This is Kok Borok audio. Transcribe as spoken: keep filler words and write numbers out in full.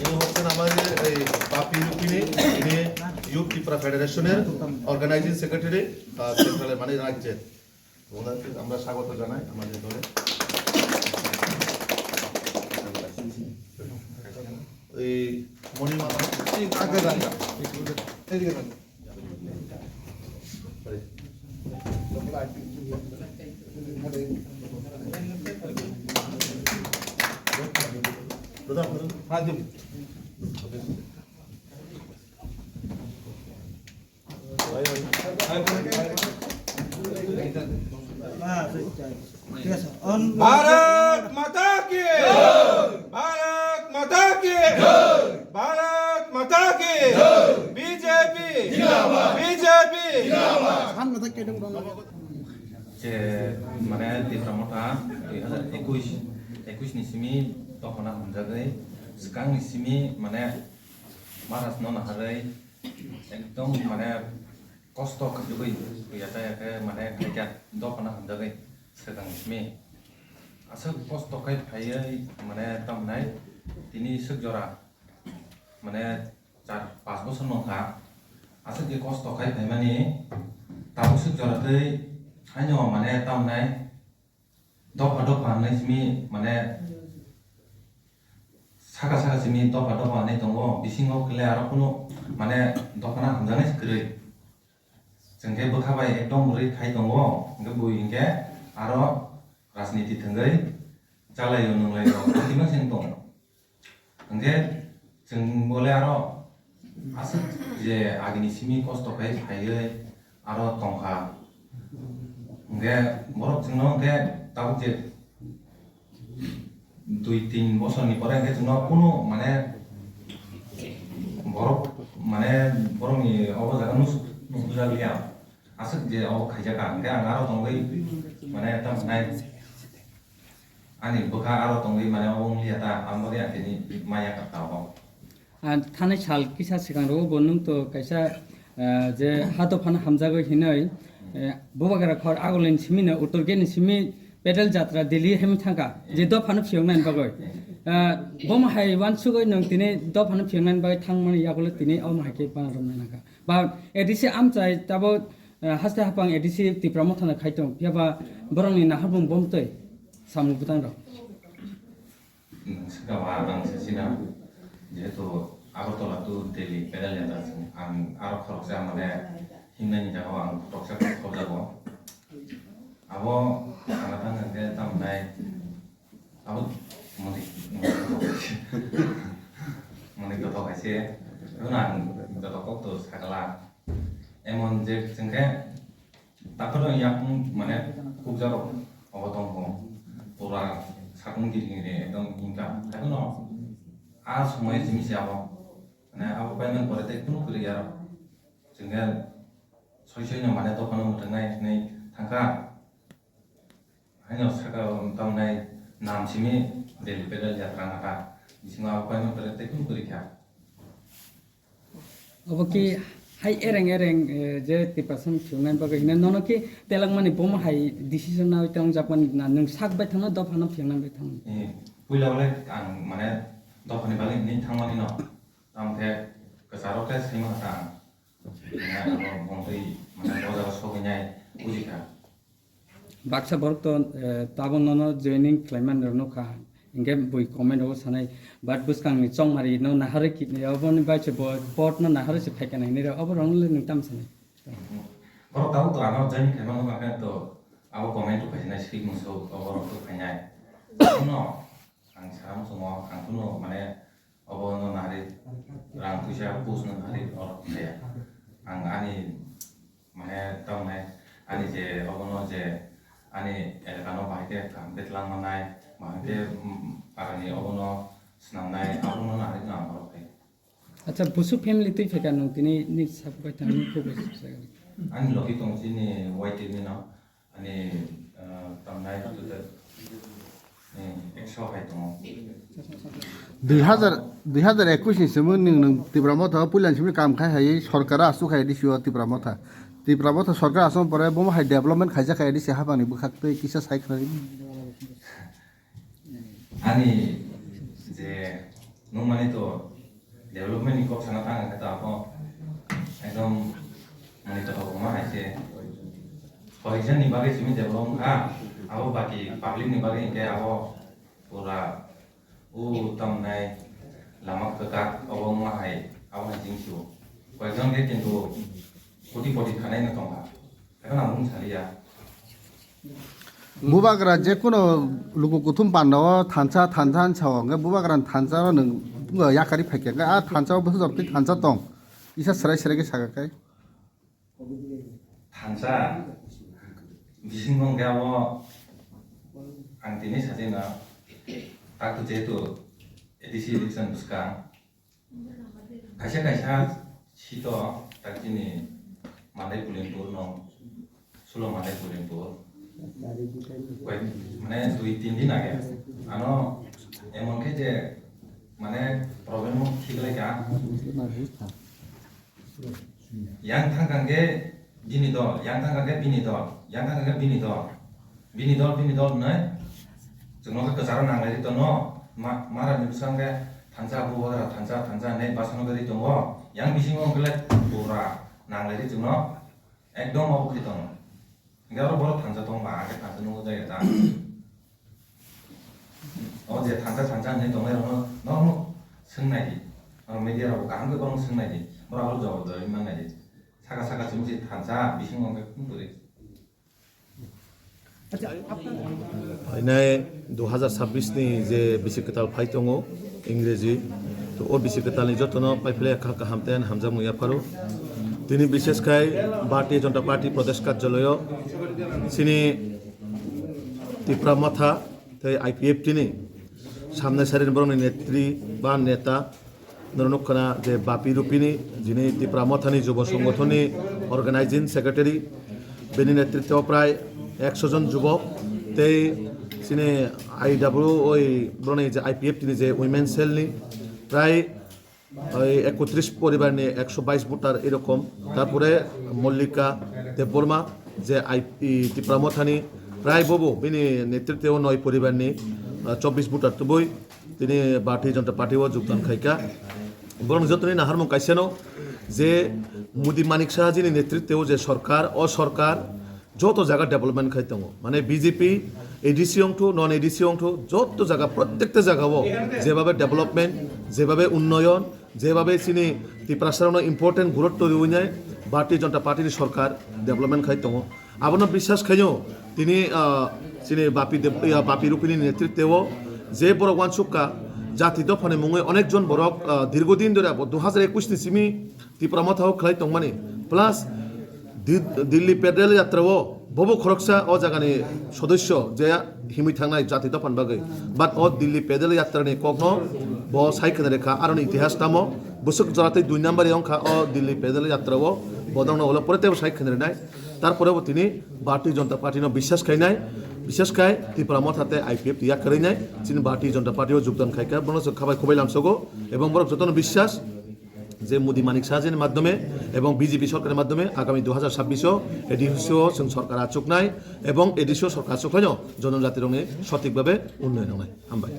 ইনি হচ্ছেন আমাদের এই বাপি রুপিনী, ইনি ইউথ ত্রিপুরা ফেডারেশনের অর্গানাইজিং সেক্রেটারি, আহ, সেন্ট্রালের মানে রাজ্যের। ওনাকে আমরা স্বাগত জানাই আমাদের দলে। এই মণিমালা। এই আগে যান। এইদিকে যান। দাদা, আপনারা হ্যাঁ, দিন। ঠিক আছে। অন- ভারত মাতা কি! ভারত মাতা কি! ভারত মাতা কি! বিজেপি! বিজেপি! সামনে থাকি কেটে উঠো না। Je, mane, Tipra Motha dui hazar ekush, ekush ni simi dophano hamjagwi, swkang ni simi, mane, Maharaj no naharwi, ekdom, mane, kosto khajagwi, yata yata, mane, khaikya dophano hamjagwi, swkang ni simi. Aswk kosto khai phaiwi, mane, tamnai, tini swk jora, mane, char, panch bosor no wngkha. Aswk je kosto khai phaimani, tabuk swk jora twi haino mane tamnai dopha dopha hwnwi simi mane saka saka simi dopha dopha hwnwi tongo, bisingo kle aro kunu mane dophano hamjaknai se kwrwi. Chwng khe bwkha bai ekdom bwrwi khai tongo, hwnkhe bui hinkhe aro rajniti thwngwi chalaio nunglaio, tongthima se wng tongo. Hwnkhe chwng bole aro aswk je agini simi kosto khai phaiwi aro tongkha. Hwnkhe borok chwngno hwnkhe tabuk je dui tin bosorni pore hwnkhe chwngno kunu mane borok mane borokni obo jaga nus-, nusukjak liya. Aswk je obo khaijak ang, hwnkhe ang aro tongwi mane tamo nai ani bwkha aro tongwi mane obo wng liya ta, ang bagwi ang tini maya kha ta obo. Ah, thanai sal kisa swkang rogo bo nwng to kaisa, ah, je ha dophano hamjagwi hinwi, eh, Bubagra khor Agulini simi no Uttor Gate ni simi pedal jatra Delhi hemi thangkha, je dophano phiyoknani bagwi. Ah, bomo hai uansugwi nwng tini dophano phiyoknani bagwi thangmani yagulo tini omo hai khe bana romnai nangkha. Ba A D C amchai tabo, eh, haste hapang A D C Tipra Motha no khai tong, phiya ba borokni naharmung bom twi samung bwtang rok. Swkang ang sasina, jehetu Agartala to Delhi pedal yatra chwng, ang aro khoroksa mane himnani jaga o ang khoroksa khobjago. Abo sana thang hwnkhe tamo nai Abo moni, moni kotor kaise, abo ang joto kok to sakla. Emon je chwngkhe takhoro yakung mane khukjarok obo tongkho. Pura sakung giri giri ekdom himkha. Haikhe no a somoi simi se abo. Mane abo paimani pore tei kunu kwrwi aro. Chwngkhe soi soi no mane dophano mwthangwi hinwi thangkha. Haino saka tamnai nam simi Delhi pedal jatra ngata. Bisingo abo paimani pore tei kunu kwrwi kha. Obo ki hai ereng ereng, eh, je Tiprasa ni phiyoknani bagwi hino nono ki telangmani bomo hai decision nawi tongjakmani na nwng sak bai thangno dophano phiyoknani bai thangno? Eh, puila wale ang mane dophani bagwi hinwi thangmani no. Tamo khe kwcharo khe saima kha ang. Mane abo bongtwi mane o jaga sogwi nai buji kha. Baksa borok to, eh, tabuk nono joining khlaimani rok nukha, hinkhe bui comment rogo sanai, but bwskangni chongmari no naharwi kit-, oboni bai se bo pot no naharwi se phaikha nai hinwi rw, obo rok no le nwng tamo sanai? Borok tabuk to ano joining khlaimani nukha khe to abo comment rok khaijak nai swk musuk obo rok to phainai. Ano ang sara muchungo ang kunu mane Obo no nari rang puisa post no nari or kaya. Ang ani mane tamne ani je obo no je ani elaka no bahai khe kaham khe twlang mannai, bahai khe, mm, parani obo no swnamnai, abo no nari no ang borok khe. Acha, busu family twi phaikha nwng tini ni sak bai thang ni khobor. Ani logi tong chini Y T V no. Ani, ah, tamnai total, eh, ekso hai tongo. Dui hazar, dui hazar ekush ni simi nwng, nwng Tipra Motha o puila ni simi kam khai hai sorkar o asuk hai A D C o Tipra Motha. Tipra Motha sorkar asuk pore bomo hai development khaijak hai A D C hapang ni bwkhak tei kisa sai khwlai. Ani je Nung mani to development ni kok sana tang khe ta abo ekdom mani to hokma hai se. Koijan ni bagwi simi develop kha, abo baki public ni bagwi hinkhe abo pura o tamnai lama kwkak abo wngma hai abo hai jing sio. Koijon khe kintu koti poti khanai no tongkha. Ekhono ang mung saliya. Bubagra je kono luku kuthum panda o thansa thansa hinsa o hwnkhe bubagra ni thansa o nwng yakarwi phaikha hwnkhe a thansa o bwsajak twi thansa tong kisa swrai swrai khe sakha khe. Thansa bisingo hwnkhe abo ang tini sajena tak to jehetu A D C election bwskang. Kaisa kaisa sito tak chini Mandai Pulinpur no, sulo Mandai Pulinpur. Koi, mane dui tin din age. Ano emon khe je mane problem o thik lai ka. Yang thang kang khe bini dol, yang thang kang khe bini dol, yang thang kang khe bini dol. Bini dol, bini dol hwnwi chwngno khe kwcharo nanglai ri tongo. Ma-, mara ni bwskango khe thansa bubagra, thansa, thansa hinwi bwskango khe ri tongo. Yang bisingo hwnkhe le bura nanglai ri chwngno ekdom obo khe tongo. Hwnkhe oro borok thansa tongma, ang khe thansa nukgo jaya ta. O je thansa, thansa hinwi tongnai rokno norokno swngnai di. Norok media rokbo kaham khe borokno swngnai di. Borok abo jawab rwui mannai di. Saka saka chwng se thansa bisingo hwnkhe kung kwrwi. Phainai dui hazar sabbish ni je bisi kwtal phai tongo, Ingreji, to o bisi kwtal ni jotono paiphlai kha kaham tei hamjakmung yapharo. Tini bishes khai Bharatiya Janata Party Pradesh Karjalayo chini Tipra Motha tei I P F T ni samnai sari ni borokni netri ba neta, norok nukha na je Bapi Rupini, jini Tipra Mothani Jubo Songothoni Organizing Secretary, bini netritwo prai ekso jon jubok tei chini I W oi boroni je I P F T ni je Women Cell ni prai oi ekotris poribar ni ekso bais voter erokom, tarpore Mollika Debbarma je I, i, Tipra Mothani prai bobo bini netritwo noi poribar ni, ah, chobbish voter tubui tini Bharatiya Janata Party o jogdan khaikha. Borok jotoni naharmung kaisano je Modi Manik Saha jini netritwo je sorkar, o sorkar joto jaga development khai tongo. Mane B J P, A D C ongthu, non A D C ongthu, joto jaga, prottekta jaga o jebabe development, jebabe unnoyon, jebabe chini Tiprasarokno important gurutto riwinai Bharatiya Janata Party ni sorkar development khai tongo. Abono biswas khainw tini, ah, chini Bapi Deb-, ya, Bapi Rupini netritwo je borok wansukha jati dophani mungwi onek jon borok, ah, dirgo din dhore abo dui hazar ekush ni simi Tipra Motha o khlai tongmani plus Di-, Dilli Pedal Yatra o bobo khoroksa o jagani sodosyo je himwi thangnai jati dophani bagwi, but o Dilli Pedal Yatra ni kokno bo sai khna rekha, aroni itihas tamo bwswk jora tei dui number wngkha o Dilli Pedal Yatra o bodongno ulo pore teibo sai khna renai. Tarpore bo tini Bharatiya Janata Party no biswas khainai, biswas khai Tipra Motha tei I P F T yakarwi nai, chini Bharatiya Janata Party o jogdan khaikha, bono chwng khabai khubai lamsogo, ebong borok jotono biswas je Modi Manik Saha jini madhyome ebong B J P sorkar ni madhyome agami dui hazar sabbish o A D C o chwng sorkar achuknai, ebong A D C o sorkar achuklaino jonojati rokni sothik bhabe unnoyon wngnai. Hambai.